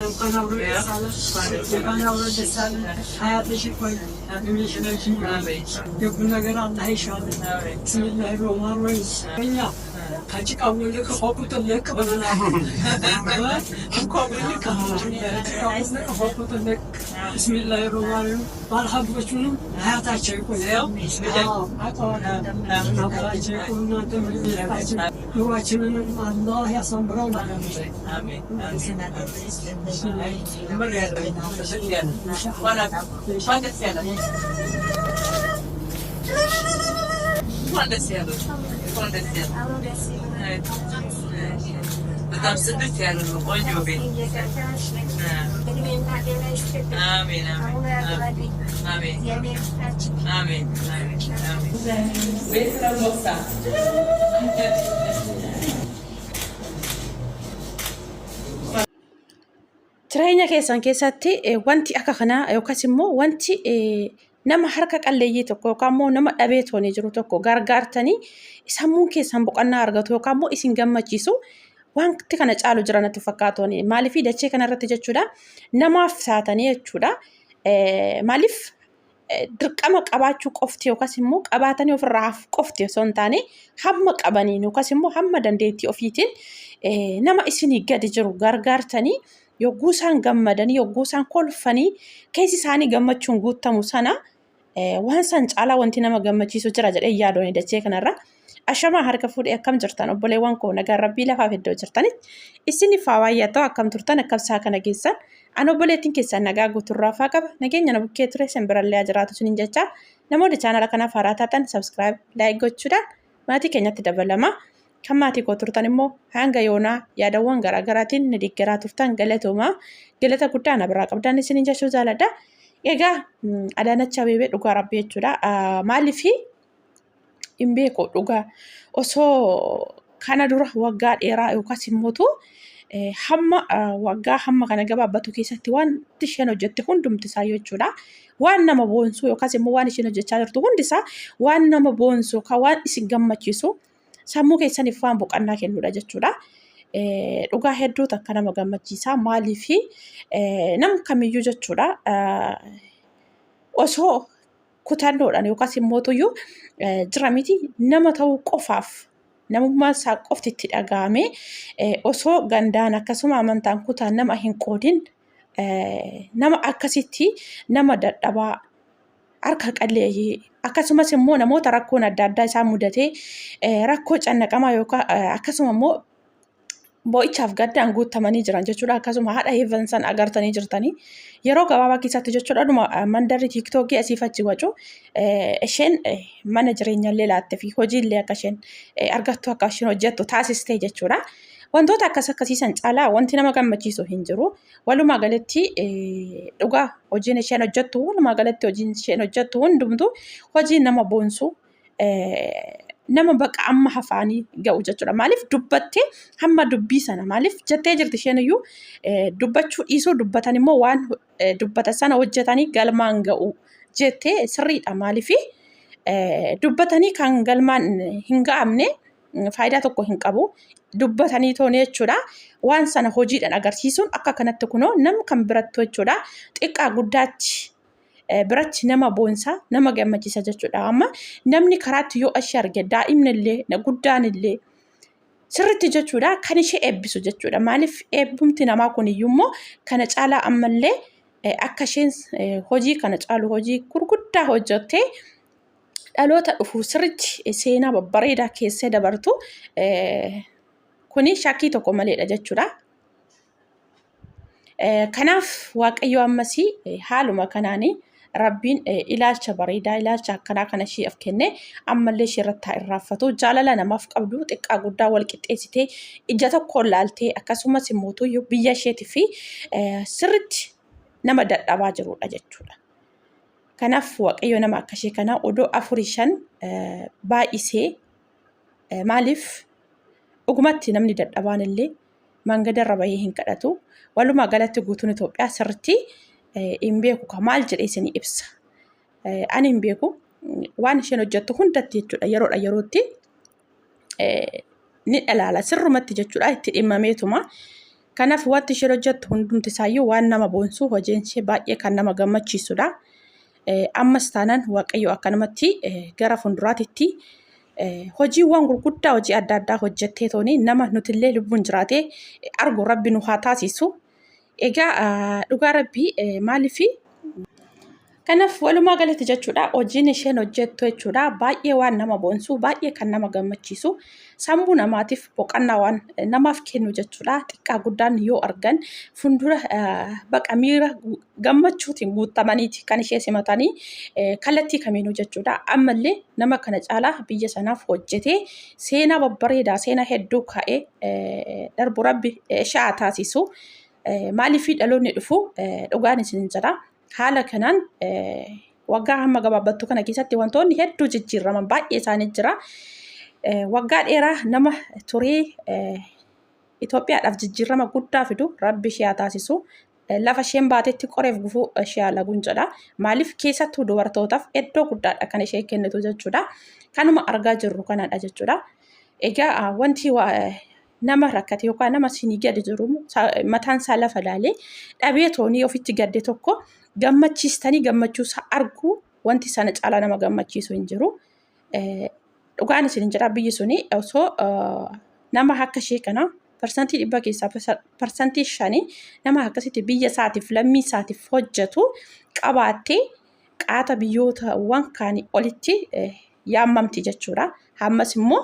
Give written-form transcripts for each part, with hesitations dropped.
እንኳን አብሮ ደስ አለን። እንኳን አብሮ ደስ አለን። ሀያትሽ ይቆይ፣ እድሜሽ ረጅም፣ ደጉ ነገር አላህ ይሻል። ብስሚላሂ ረህማን ረሂም። እኛ ከጭቃው ልቅ ፎቁ ጥልቅ ብለናል። ፎቁ ጥልቅ። ብስሚላሂ ረህማን ረሂም። ባለሀብቶቹንም ሀያታቸው ይቆይ፣ አባታቸው ይቆይ። እናንተም እድሜ ይስጣችሁ። ኑሯችንንም አላህ ያሳምረው። በጣም ጽድት ያለ ነው። ቆንጆ ቤት። አሜን አሜን አሜን አሜን። Jireenya keessan keessatti wanti akka kanaa yookaas immoo wanti nama harka qalleeyyii tokko yookaan immoo nama dhabee toonee jiru tokko gargaartanii sammuun keessan boqonnaa argatu yookaan immoo isin gammachiisu wanti kana caalu jira natti fakkaatu. Maaliif dachee kanarratti jechuudha namaaf taatanii jechuudha. Maaliif dirqama qabaachuu qofti yookaas immoo qabaatanii ofirraa hafu qofti osoo hin taane hamma qabaniin yookaas immoo hamma dandeettii ofiitiin nama isinii gadi jiru gargaartanii yogguu isaan gammadanii yogguu isaan kolfanii keessi isaanii gammachuun guutamu sana waan san caalaa wanti nama gammachiisu jira jedhee yaadoon dachee kanarra. Ashamaa harka fuudhee akkam jirtan obboleewwan koo nagaan rabbii lafaaf iddoo jirtanitti isiniif haa baay'atu akkam turtan akkam isaa kana geessan an obboleettiin keessan nagaa guuturraa faa qaba nageenya na bukkee ture isin birallee haa jiraatu isiniin jecha namoonni chaanala kanaaf haaraa taatan sabskiraayib laayik gochuudhaan maatii keenyatti dabalama kan maatii koo turtan immoo hanga yoonaa yaadawwan garaagaraatiin ni deeggaraa turtan galatoomaa galata guddaa na biraa qabdan isiniin jechuu jaaladha. Egaa Adaanach Abeebee dhugaa rabbii jechuudha. Maaliif hin beeku dhugaa osoo kana dura waggaa dheeraa yookaas immootu hamma waggaa hamma kana gabaabbatu keessatti wanti isheen hojjette hundumti isaa jechuudha. Waan nama boonsu yookaas immoo waan isheen hojjechaa jirtu hundi isaa waan nama boonsu kan waan isin gammachiisu sammuu keessaniif waan boqannaa kennudha jechuudha. Dhugaa hedduu takka nama gammachiisa. Maaliif nam kamiyyuu jechuudha osoo kutannoodhaan yookaas immoo tuyyuu jira miti nama ta'uu qofaaf namummaan isaa qofti itti dhaga'ame osoo gandaan akkasuma amantaan kutaan nama hin qoodin nama akkasitti nama dadhabaa harka qalleeyyii akkasumas immoo namoota rakkoon adda addaa isaan mudatee rakkoo cannaqamaa yookaan akkasuma immoo boo'ichaaf gaddaan guuttamanii jiran jechuudha. Akkasuma haadha Heevan san agartanii jirtanii yeroo gabaabaa keessatti jechuudha dhuma mandarri tiiktookii asiif achi wacu isheen mana jireenyallee laatte fi hojiillee akka isheen argattu akka isheen hojjettu taasistee jechuudha. Wantoota akkas akkasiisan caalaa wanti nama gammachiisu hin jiru. Walumaa galatti dhugaa hojiin isheen hojjettu walumaa galatti hojiin isheen hojjettu hundumtuu hojii nama boonsu nama baqa amma hafaanii ga'u jechuudha. Maaliif dubbattee hamma dubbii sana maaliif jettee jirti isheen iyyuu dubbachuu dhiisuu dubbatan immoo waan dubbatan sana hojjetanii galmaan ga'u jettee sirriidha. Maaliif dubbatanii kan galmaan hin ga'amne faayidaa tokko hin qabu. Dubbatanii toone jechuudha. Waan sana hojiidhaan agarsiisuun akka kanatti kunoo nam kan birattu jechuudha. Xiqqaa guddaatti biratti nama boonsa nama gammachiisa jechuudha. Amma namni karaatti yoo ishee arge daa'imni illee guddaan illee sirriitti jechuudha kan ishee eebbisu jechuudha. Maaliif eebbumti namaa kun iyyuu immoo kana caalaa ammallee akka isheen hojii kana caalu hojii gurguddaa hojjettee dhaloota dhufu sirriitti seenaa babbareedaa keessee dabartu kuni shakkii tokko maleedha jechuudha. Kanaaf Waaqayyo ammas haaluma kanaan Rabbiin ilaalcha bareedaa ilaalcha akkanaa kana isheef kenne ammallee ishee irratti haa irraanfatu. Jaalala namaaf qabdu xiqqaa guddaa wal qixxeessitee ija tokkoon laaltee akkasumas immoo biyya isheetii fi sirriitti nama dadhabaa jirudha jechuudha. Kanaaf Waaqayyo nama akka ishee kanaa odoo afurii shan baay'isee maaliif dhugumatti namni dadhabaan illee mangadarra bahee hin kadhatu. Walumaa galatti guutuun Itoophiyaa sirriitti hin beeku ka maal jedhee isinii ibsa. Ani hin beeku waan isheen hojjettu hundatti jechuudha yeroodha yerootti ni dhalaala sirrumatti jechuudha itti dhimmameetuma. Kanaaf wanti isheen hojjettu hundumti isaayyuu waan nama boonsu hojiin ishee baay'ee kan nama gammachiisudha. Ammas taanaan Waaqayyo akkanumatti gara fuulduraatitti hojiiwwan gurguddaa hojii adda addaa hojjettee tooni nama nutillee lubbuun jiraatee argu rabbi nu haa taasisu. Egaa dhugaa rabbii maaliifi Kanaaf walumaa galatti jechuudha hojiin isheen hojjettu jechuudha baay'ee waan nama boonsu baay'ee kan nama gammachiisu sammuu namaatiif boqonnaa waan namaaf kennu jechuudha xiqqaa guddaan yoo argan fuuldura baqa miira gammachuutiin guutamaniiti kan ishee simatanii kallattii kamiinuu jechuudha ammallee nama kana caalaa biyya sanaaf hojjetee seenaa babbareedaa seenaa hedduu kaa'ee darbu rabbi ishee haa taasisu maaliif dhaloonni dhufu dhugaan isin jedha. Haala kanaan waggaa hamma gabaabbattu kana keessatti wantoonni hedduu jijjiiraman baay'ee isaanii jira. Waggaa dheeraa nama turee Itoophiyaadhaaf jijjiirama guddaa fidu rabbi ishee haa taasisu. Lafa isheen baatetti qoreef gufuu ishee haa laguun jedha. Maaliif keessattuu dubartootaaf iddoo guddaadha kan ishee kennitu jechuudha. Kanuma argaa jirru kanadha jechuudha. Egaa wanti nama rakkate yookaan nama isinii gadi jiru mataan isaa lafa laalee dhabee toonii ofitti gadde tokko gammachiistanii gammachuu isaa arguu wanti sana caalaa nama gammachiisu hin jiru. Dhugaan isin hin jira biyyi suni osoo nama akka ishee kana 100% keessaa 5% nama akkasitti biyya isaatiif lammii isaatiif hojjetu qabaattee qaata biyyootawwan kaanii olitti yaammamti jechuudha. Ammas immoo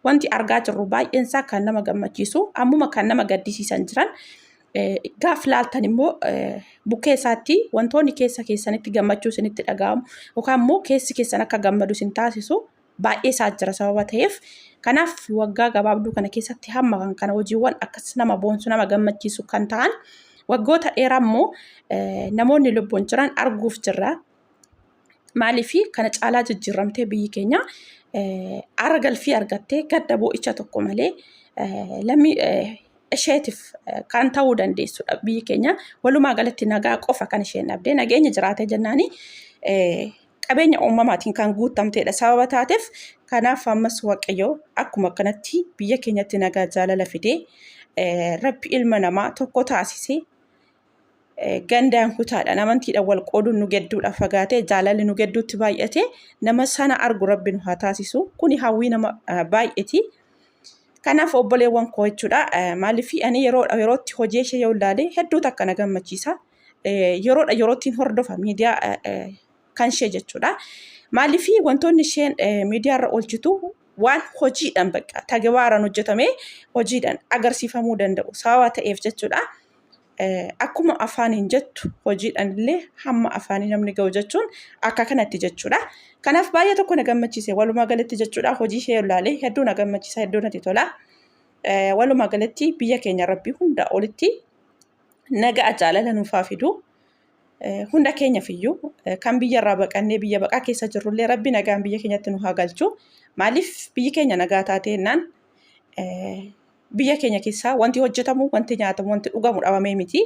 wanti argaa jirru baay'een isaa kan nama gammachiisu ammuma kan nama gaddisiisan jiran gaaf laaltan immoo bukkee isaatti wantoonni keessa keessanitti gammachuu isinitti dhaga'amu yookaan immoo keessi keessan akka gammadu isin taasisu baay'ee isaa jira sababa ta'eef kanaaf waggaa gabaabduu kana keessatti hamma kan kana hojiiwwan akkas nama boonsu nama gammachiisu kan ta'an waggoota dheeraa immoo namoonni lubbuun jiran arguuf jirra. Maaliif kana caalaa jijjiiramtee biyyi keenya aara galfii argattee gadda boo'icha tokko malee lammii isheetiif kan ta'uu dandeessudha biyyi keenya. Walumaa galatti nagaa qofa kan isheen dhabdee nageenya jiraatee jennaani qabeenya uumamaatiin kan guutamteedha sababa taateef kanaaf ammas Waaqayyo akkuma kanatti biyya keenyatti nagaa jaalala fidee rabbi ilma namaa tokko taasisee gandaan kutaadhaan amantiidhaan wal qooduun nu gedduudhaa fagaatee jaalalli nu gedduutti baay'ate nama sana argu rabbi nu haa taasisu kuni hawwii nama baay'eeti. Kanaaf obboleewwan koo jechuudha maaliif ani yeroodha yerootti hojii ishee yoo ilaale hedduu takka na gammachiisa. Yeroodha yeroottiin hordofa miidiyaa kan ishee jechuudha. Maaliif wantoonni isheen miidiyaa irra oolchitu waan hojiidhaan bakka tagabaaraan hojjetamee hojiidhaan agarsiifamuu danda'u sababa ta'eef jechuudha. Akkuma afaaniin jettu hojiidhaan illee hamma afaanii namni ga'u jechuun akka kanatti jechuudha. Kanaaf baay'ee tokko na gammachiise walumaa galatti jechuudha hojii ishee ilaalee hedduu na gammachiisa hedduu natti tola. Walumaa galatti biyya keenya rabbii hunda olitti nagaa jaalala nuuf haa fidu. Hunda keenyaaf iyyuu kan biyya irraa baqannee biyya baqaa keessa jirrullee rabbi nagaan biyya keenyatti nu haa galchu. Maaliif biyyi keenya nagaa taatee jennaan biyya keenya keessaa wanti hojjetamu, wanti nyaatamu, wanti dhugamu dhabamee miti.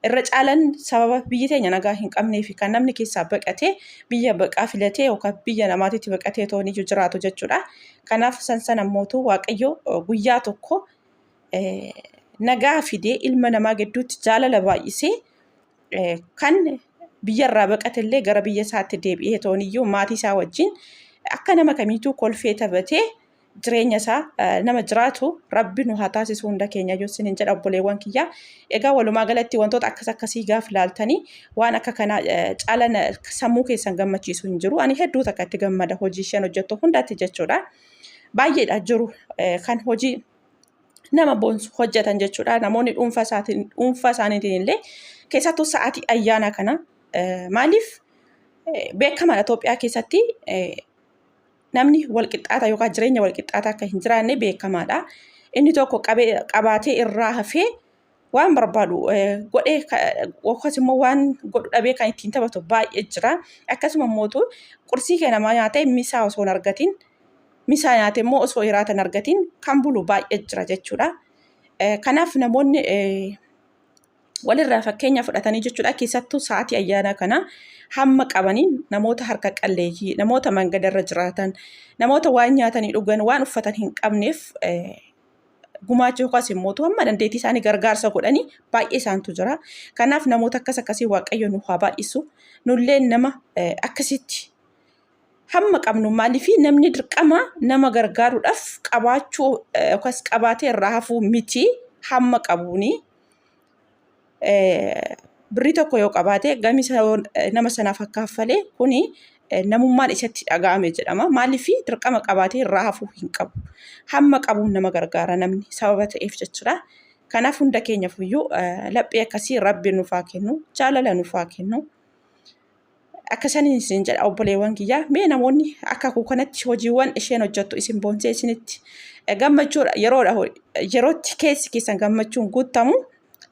Irra caalan sababa biyyi teenya nagaa hin qabnee fi kan namni keessaa baqatee biyya baqaa filatee yookaan biyya namaatitti baqatee toon iyyuu jiraatu jechuudha. Kanaaf san sana mootuu Waaqayyo guyyaa tokko nagaa fidee ilma namaa gidduutti jaalala baay'isee kan biyyarraa baqatellee gara biyya isaatti deebi'ee toon iyyuu maatii isaa wajjin akka nama kamiituu kolfee taphatee jireenya isaa nama jiraatu rabbi nu haa taasisu hunda keenya iyyuu isiniin jedha obboleewwan kiyya. Egaa walumaa galatti wantoota akkas akkasii gaaf laaltanii waan akka kanaa caalan sammuu keessan gammachiisu hin jiru. Ani hedduu takka itti gammada hojii isheen hojjettu hundatti jechuudha. Baay'eedha jiru kan hojii nama boonsu hojjetan jechuudha. Namoonni dhuunfaa isaatiin dhuunfaa isaaniitiin illee keessattuu sa'aatii ayyaanaa kana maaliif beekamaadha Itoophiyaa keessatti namni walqixxaataa yookaan jireenya walqixxaataa akka hin jiraanne beekamaadha. Inni tokko qabaatee irraa hafee waan barbaadu godhee yookaas immoo waan godhu dhabee kan ittiin taphatu baay'ee jira. Akkasuma immoo qursii kee namaa nyaatee misaa osoo hin argatin misaa nyaatee immoo osoo hiraata hin argatin kan bulu baay'ee jira jechuudha. Kanaaf namoonni walirraa fakkeenya fudhatanii jechuudha. Keessattuu sa'aatii ayyaanaa kana hamma qabaniin namoota harka qalleeyyii, namoota mangadarra jiraatan, namoota waan nyaatanii dhugan, waan uffatan hin qabneef gumaacha yookaas immoo hamma dandeettii isaanii gargaarsa godhanii baay'ee isaantu jira. Kanaaf namoota akkas akkasii Waaqayyo nu haa baay'isu. Nullee nama akkasitti hamma qabnu maaliif namni dirqama nama gargaaruudhaaf qabaachuu yookaas qabaatee irraa hafuu miti hamma qabuuni. Birrii tokko yoo qabaate gamisa nama sanaaf akka kaffalee kuni namummaan isatti dhaga'ame jedhama. Maaliif dirqama qabaatee irraa hafuu hin qabu. Hamma qabuun nama gargaara namni sababa ta'eef jechuudha. Kanaaf hunda keenyaaf iyyuu laphee akkasii Rabbi nuuf haa kennu, jaalala nuuf haa kennu. Akka saniin isin jedha obboleewwan kiyyaa. Mee namoonni akka koo kanatti hojiiwwan isheen hojjettu isin boonsee isinitti gammachuudha yeroodha yerootti keessi keessan gammachuun guuttamu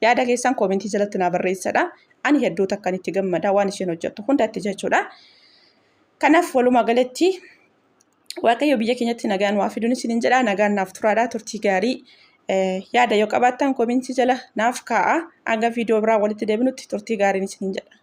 yaada keessan koomentii jalatti naa barreessadha. Ani hedduu takkan itti gammada waan isheen hojjettu hundatti jechuudha. Kanaaf walumaa galatti Waaqayyo biyya keenyatti nagaan waa fiduun isinin jedha. Nagaan naaf turaadha. Turtii gaarii yaada yoo qabaattan koomentii jala naaf kaa'a. Hanga viidiyoo biraa walitti deebinutti turtii gaariin isinin jedha.